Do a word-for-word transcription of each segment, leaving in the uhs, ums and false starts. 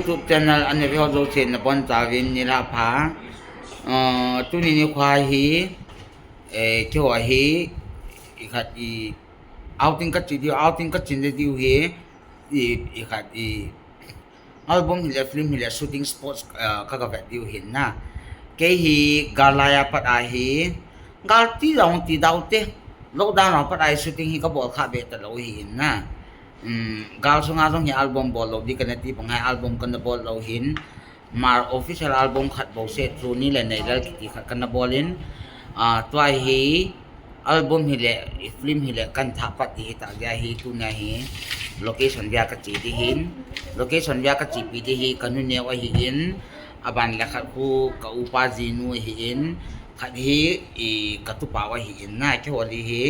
YouTube channel ana ve ho jouse nabonchauvin nilhah pha. Ah, tuni nikho hi, eh, keiho hi, ikhat i outing kache diu, outing kache diu hi, i, ikhat i album hile, film hile, shooting spots, ah, ka, kavet diu ahin na. Kei hi gal laiya pat a hi, gal ti jong ti dau te, lockdown a pat a hi shooting hi kabol kha be talou ahin na. Um, gal sunga jong hi album bol lou ding kana ti bang a hi album kana bol lou ahin. Mar official album khat bouseh Tuni le Neilal kiti khat kana bol in. Ah, tua hi album hile, film hile kana thah pat ding ahi tah jeh a hi tunia hi location vea kache ding ahin. Location vea kachepi ding hi kanu neo ahin. Aban le khat khu ka upa jinu ahin. Khat hi i ka tupa u ahin na, keiho li hi,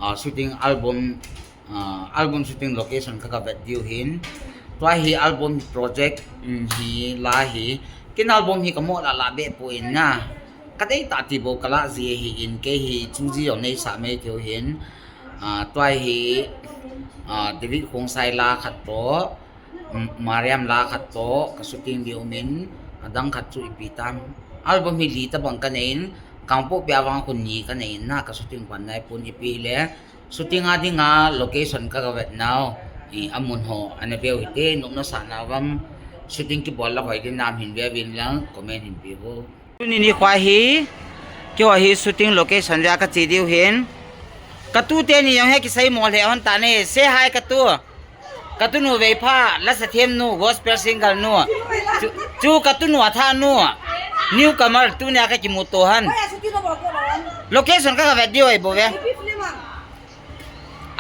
ah, shooting album, ah, album shooting location ka, kavet diu ahin. Tua hi album project, um, hi la hi. Ken album hi kamo lah lah be poi na. Kadei tah ti bou kalah ji ahin, kei hi chu ji jong neisah mai thei u ahin. Ah, tua hi, ah, David Khongsai la khat toh, M-, Mariam la khat toh, ka shooting diu min, adang khat chu ipi tam. Album hi li tabang kanei in, Kangpokpi a vang khu ni kanei in na, ka shooting pan nai pon ipi le. Shooting a dinga location ka, kavet nau. I, amun ho, ana veu hite, nopna sa nau vem. Shooting kibol la hoi ding nam hin veuvin lang, comment hin peh vo. Tuni nikho hi, keiho hi shooting location vea kache diu ahin. Ka tute ni jong hi kisei mo lheh hon tan e, say hi ka tu. Ka tunu Veipha, lasa them nu, gospel singer nu. Chu, chu ka tunu athah nu. Newcomer tunia kakimuto hon. Location ka, kavet diu ahi bou ve.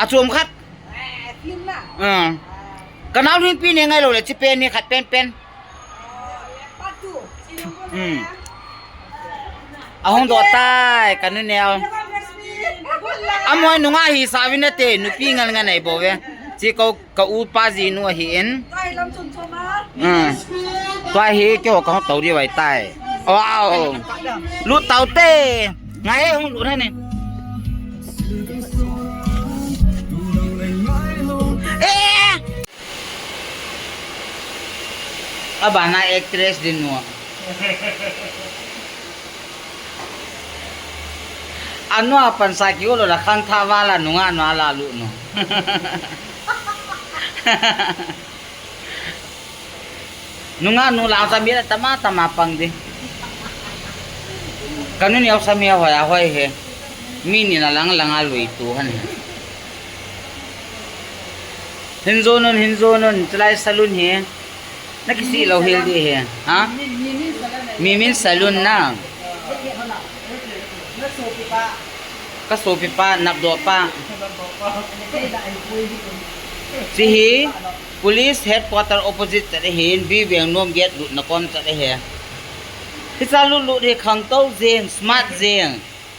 Achom khat. Ah. Ka nao lhingpi ni ngailou le, chi pen ni khat pen pen. Hmm. Ahung doh tai, kanu neo. Amaho nungah hisah uvin nate, nupi ngal ngal nei bou ve. Chi ko ka upa jinu ahin. Hmm. Tua hi keiho kahung tou diu ahitai. Wow. Lut tau te. Ngai hung lut hane. Eh! Abana actress din nu. Anu a pansa kiu lou la khangthah vala nungah nu ala lut nu. Nungah nu lang sa mi la tama tama pang di. Kanu neo sa mi a hoi a hoi he. Mi ni na lang lang a lui tu han he. Hin jo nun, hin jo nun, chulai salon hi. Na kisih lou hel di he. Ha? Mimin salon na. Ka sopipa, napdohpa. Chi hi police headquarter opposite chat ahin, Biveng nom gate lutna kom chat ahi. Hicha lut lut hi khangtou jeng, smart jeng,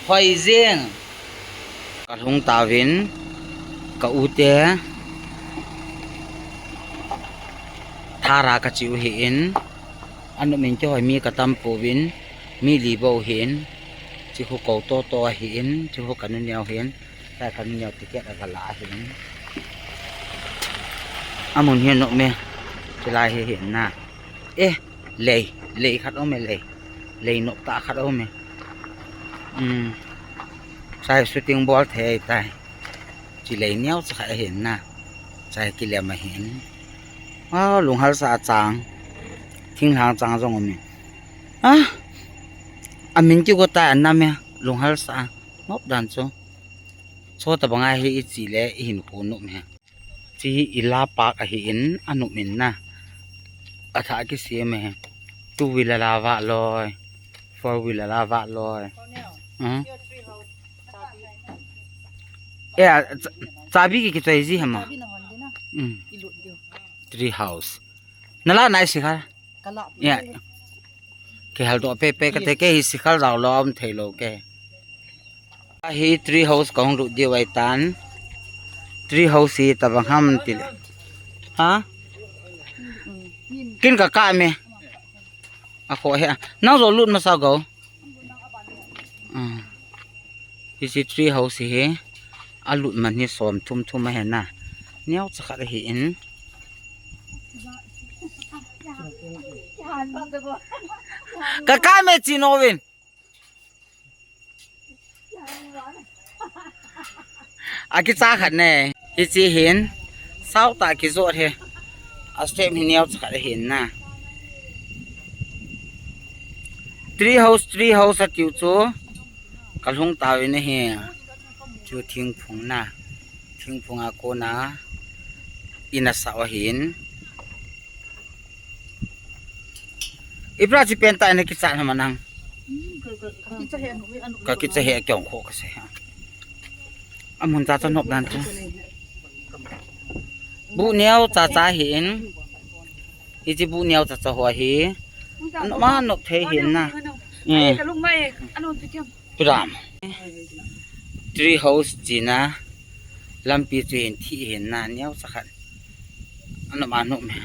hoi jeng. Ka lhung tauvin, ka u te thara ka chiu ahin, anop in kihoi mi ka tam pouvin, mi li bou ahin, chi khu kou toto ahin, chi khu ka nu neo ahin, tai ka nu neo ticket a ka la ahin. Amun hi anop me, chulai hi ahin na. Eh, lei, lei khat um e lei, lei nop tah khat um e. Um, chai shooting bol thei tai. Chi lei neo cha khat ahin na. Chai kilem ahin. Ah, lunghal sa a chang. Thinglhang chang jong um e. Ah, amin kigo tai anam e. Lunghal sa a. Nop dan chu. Chota banga hi i chi le i hin khu nop e. Chi hi i la park ahin, anop in na. Athah kisem e. Two wheeler la vah loi. Four wheeler la vah loi. Hmm? Eh, a, cha-, chabi ki kichoi ji hama. Hmm. Tree house. Nala nai sikhar. Ya. Kihal doh pepe kate, kei hi sikhar jao lou um thei lou kei. Hi tree house kahung lut diu ahitan. Tree house hi tabang ham tile. Ha? Kin ka kah me. Akhoh he. Nang jo lut masa go. Ah. Hiche tree house hi alut man hi som thum thum ahi na. Neo cha khat ahin. Ka ka me chi no vin. A kicha khat ne. Hichi hin. Sao ta kijot he. A step hi neo cha khat hin na. Tree house, tree house a tiu chu. Ka lhung ta vin hi. Chu thingphung na. Thingphung a kona. Ina sa o hin. Ipra chi pen ta ina kicha na manang. Ka kicha he kyong kho ka se. Amun cha cha nop dan chu. Bu neo cha cha hin. Hichi bu neo cha cha ho hi. Ano ma nop thei hin na. Eh. Piram. Tree house china. Lampi chu hin thi hin na neo cha khat. Ano ma nop me.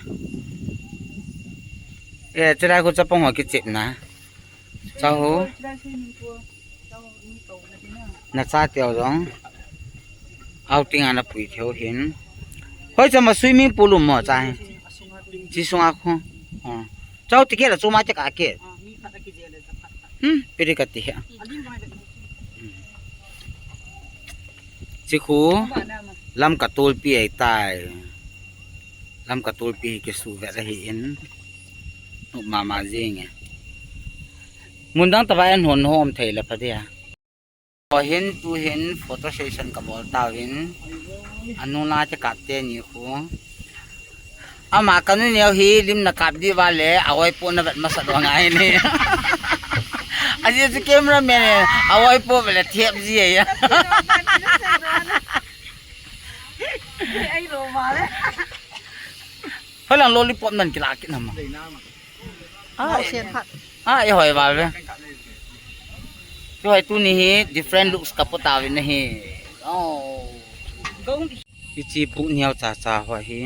Eh, chira ko chapang ho kichep na. Chao ho. Na cha teo jong. Outing ana pui theo hin. Hoi chama swimming pool um mo cha hin. Chi sunga kho. Oh. Chao ticket la chuma te ka ke. Hmm, piri ka ti he. Chi khu lam ka tulpi ai tai. Lam ka tulpi hi kisu ve la hi in. Nu mama jing e. Mundang tawai an hon hom thei la pha dia. Aw hin tu hin photo session ka bol ta vin. Anu la te kap te ni khu. Ama kanu neo hi lim na kap di vale, a oi po na vet masa do ngai ni. Aji chu camera man e, a oi po vele thiap ji e ya. Ai ro vale. Holang lollipop nan kila kit nama. Ah, sen phat. Ah, i hoi val ve. I hoi tu ni hi different looks ka put a vin hi. Oh. Hichi bu neo cha cha ho hi.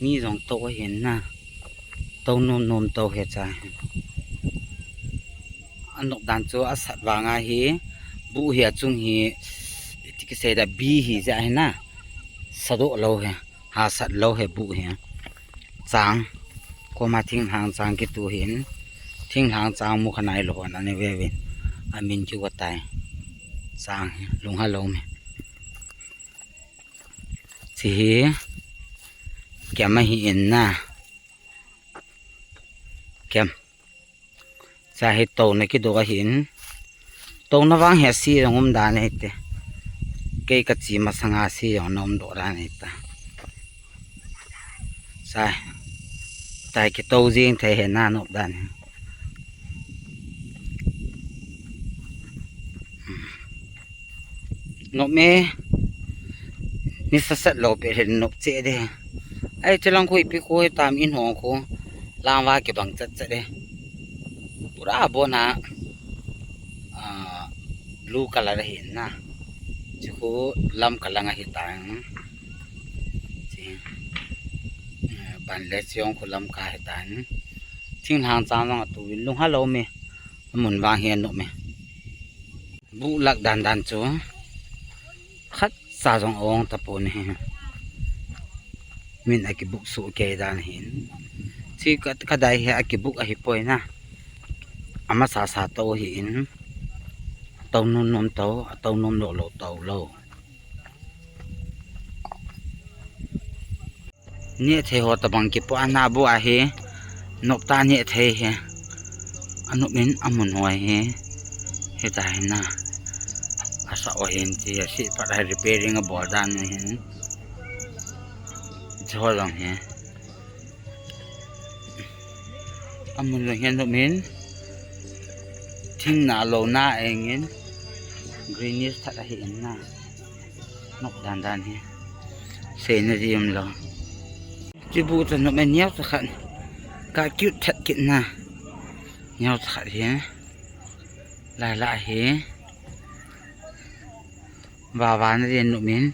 Mi jong to hin na. To nom nom to he cha. Anop dan chu asat vanga hi. Bu hi achung hi. Ti kisei da bi hi ja hi na. Sado lo he. Hasat lo he bu hi. Chang. Koma thinglhang chang kitu hin. Thinglhang chang mu khanai lo hon ani ve vin. Amin kiu tai. Chang hi. Lung ha lo me. Chi hi. Kiam ahi in na. Kiam. Cha hi to na kido ahin. To na vang hi asi jong um dan e te. Kei ka chi masanga asi jong na um do dan e ta. Cha. Tai ki to jing thei he na nop dan. Nop me. Ni sa sat lo pe hin nop che de. Ai, chelang khu ipi khu tam in hong khu. Lang va kibang chat chat de. Pura bona. Ah, blue color ahi na. Chi khu lam kalang ahi tan. Chi. Eh, ban le chiong khu lam ka ahi tan. Thinglhang chang jong atu vin lung ha lo me. Amun vang hi anu me. Bu lak dan dan chu. Khat sa jong ong ta pon hi. Min a kibuk su ke dan hin. Chi ka, ka dai hi a kibuk ahi poi na. Ama sa sa to hi in. To nom nom to, a to nom lo lo to lo. Ni thei ho ta bang ki po ana bu ahi. Nop ta ni thei hi. Anu min amun hoi hi. Hi ta hi na. Asa o hin chi a si pa repairing a bol dan hin. Chi ho jong hi. Amun jong hin anu min. Thing na lo na engin. Greenish that ahi in na. Nop dan dan hi. Sei na ji um lo. Chi bu ta nop me neo ta khat. Ka cute that kit na. Neo ta khat hi. Lai la hi. Ba ba na ji nop min.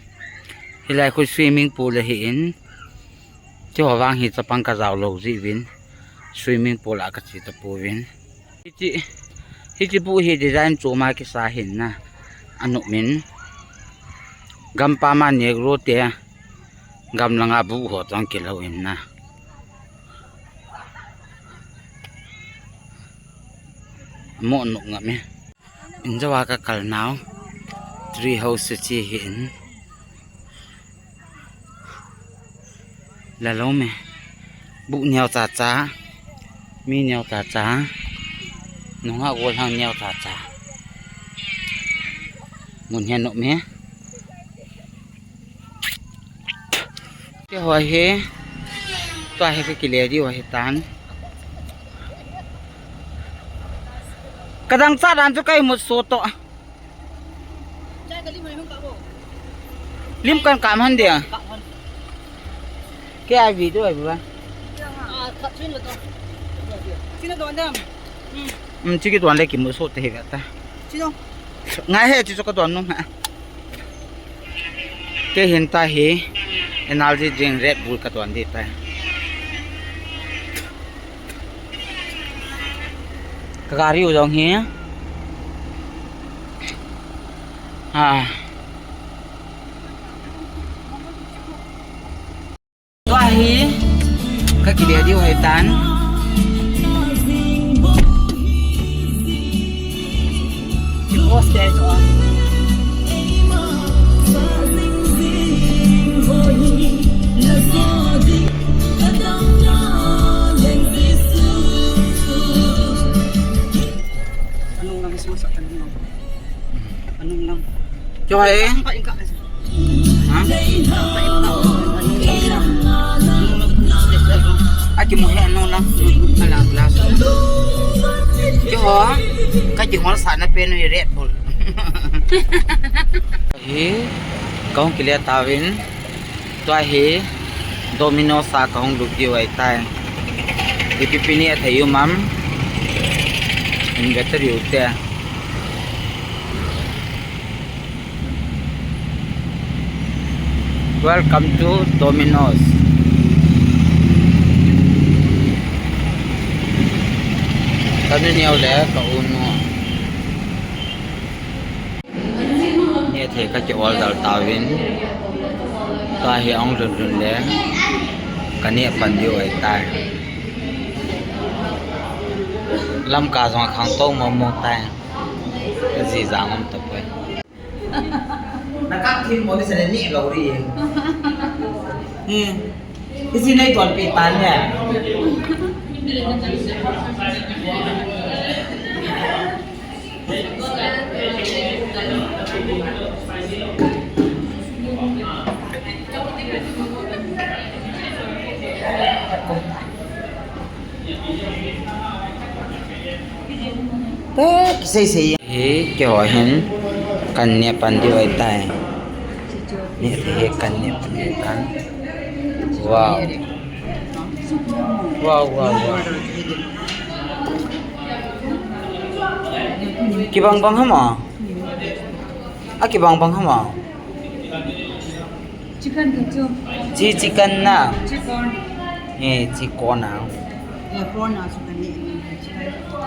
Hilai khu swimming pool ahi in. Chi ho vang hi chapang ka jao lo ji vin. Swimming pool a ka chi ta pu vin. Hichi, hichi bu hi design choma kisa hin na. Anu min. Gam pa ma negro te. Gam langa bu ho tong kilo in na. Mo nok ngam e. Injo a ka kal nau. Tree house chu chi hi in. La lo me. Bu neo cha cha. Mi neo cha cha. Nunga gol hang neo cha cha. Mun hian nok me. Keiho hi, tua hi ka kile diu ahi tan. Ka dang cha dan chu ka imut suh to. Lim kan kam han dia. Kei a video ai ba. Um, chi ki don le ki mu so te hi ta. Ngai he chi chu ka don nung ha. Kei hin ta hi energy drink Red Bull ka don di ta. Ka gari u jong hi. Ha. Tua hi ka kile diu ahi tan. Anung lang, susa, anung lang. Anung lang. Kyo hai. Ang paing ka. Ha? Aki mo he anung lang. Ala glass. Kyo ho. Ka ki hol sa na pen ni Red Bull. Hi. Ka hung kile tauvin. Tua hi Domino's a ka hung lut diu ahi tai. Ipi pi ni a thei u mam. In ve ta diu te. Welcome to Domino's. Ka nu neo le ka u nu. Neh thei ka ki order tauvin. Tua hi ahung lhun lhun le ka neh pan diu ahi tai. Lamka jong a khang to mong mong tai. Ka ji jang um tapoi. Na kap thim mo ni sa le neh lou ri. Hmm. Isi nei ton pi tan le. Te kisei sei. Hi, keiho hin kan neh pan diu ahi tai. Neh thei hi kan neh pan diu ahi tai. Wow. Wow, wow, wow. Kibang bang ham a? A kibang bang ham a? Chicken ka chu. Chi chicken na. Chicken. Eh, chicken na. Eh, prawn na chu ka neh.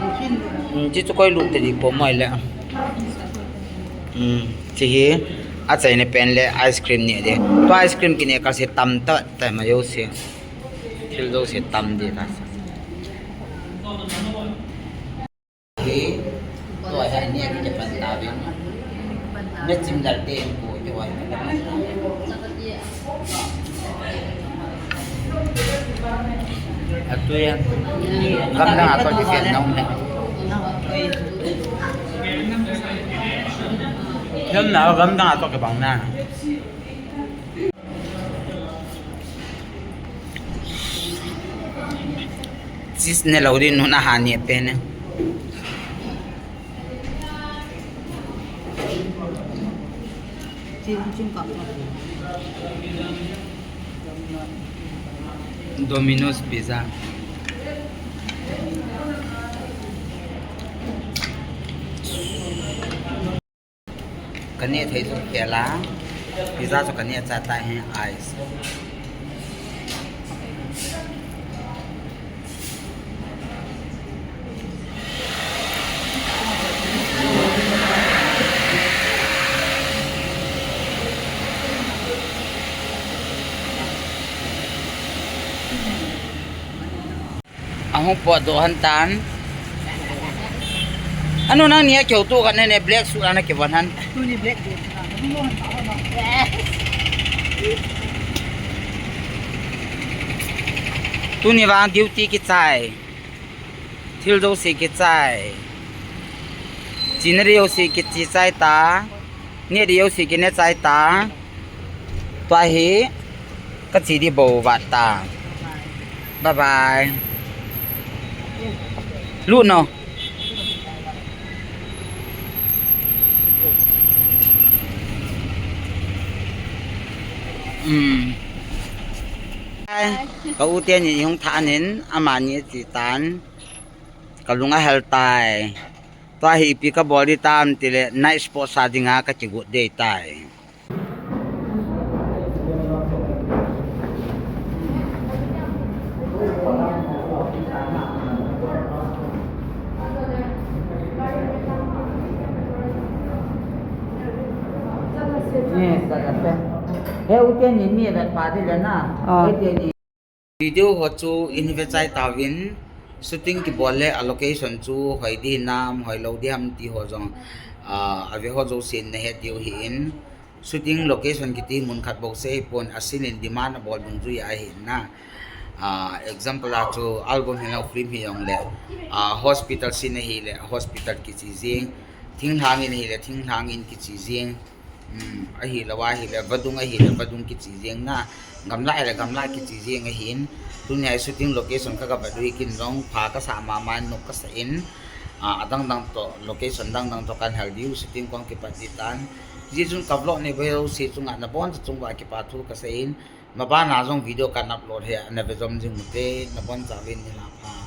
Chicken. Hmm, chi chu koi lut te di po mai le. Hmm, chi hi achaina pen le ice cream neh di. Tua ice cream kineh kal se tam ta ta ma yo se. Thil jo se tam di ta. Hi, tua hi an neh kipan tauvin. Nachim dal te in ko, tua hi kipan tauvin. Atu ya. Gamdang a toh kipan nau ne. Gamdang a toh kibang na. Cheese ne lou din, nuna ha ne pen ne. Domino's Pizza. Ka neh thei chu khel a, pizza chu ka neh cha ta hi ice. Ahung potdoh han tan. Anu, nangni a keu tu kan ne black suit ana kivon han. Tuni black suit. Yes. Tuni vang duty kichai. Thil jouse kichai. China jouse kichi chai ta. Ne jouse kine chai ta. Tua hi kachi di bou vat ta. Bye bye. Lut no. Um. Ka u teni hung tha anin, amani achi tan. Ka lung ahel tai. Tua hi ipi kabol di tam tile night sports a dinga kakigot dei tai. He u teni mi vet pa di le na. Ah. He teni. Video ho chu in ve chai tauvin, shooting kibol le a location chu hoi di nam, hoi lou di ham ti ho jong, ah, ave ho jousen nahet diu ahin, shooting location kiti mun khat bou sei pon, a scene in demand abol dungjui ahin na. Ah, example a chu album hilou film hi jong le, ah, hospital scene ahile, hospital kichi jing, thinglhang in ahile, thinglhang in kichi jing. Um, ahilou ahile, vadung ahile, vadung kichi jing na, gamla ahile, gamla kichi jing ahin. Tunia shooting location ka, ka vet u hi kin jong pha kasa mama in, nok kasa in, ah, adang dang to, location dang dang to kan hel diu, shooting kong kipat di tan. Hijeh chun ka vlog nei ve jouse chunga nabon chunga kipa thu kasei in, maban a jong video kan upload hi, ana ve jom jing ute, nabon chauvin nilhah pha.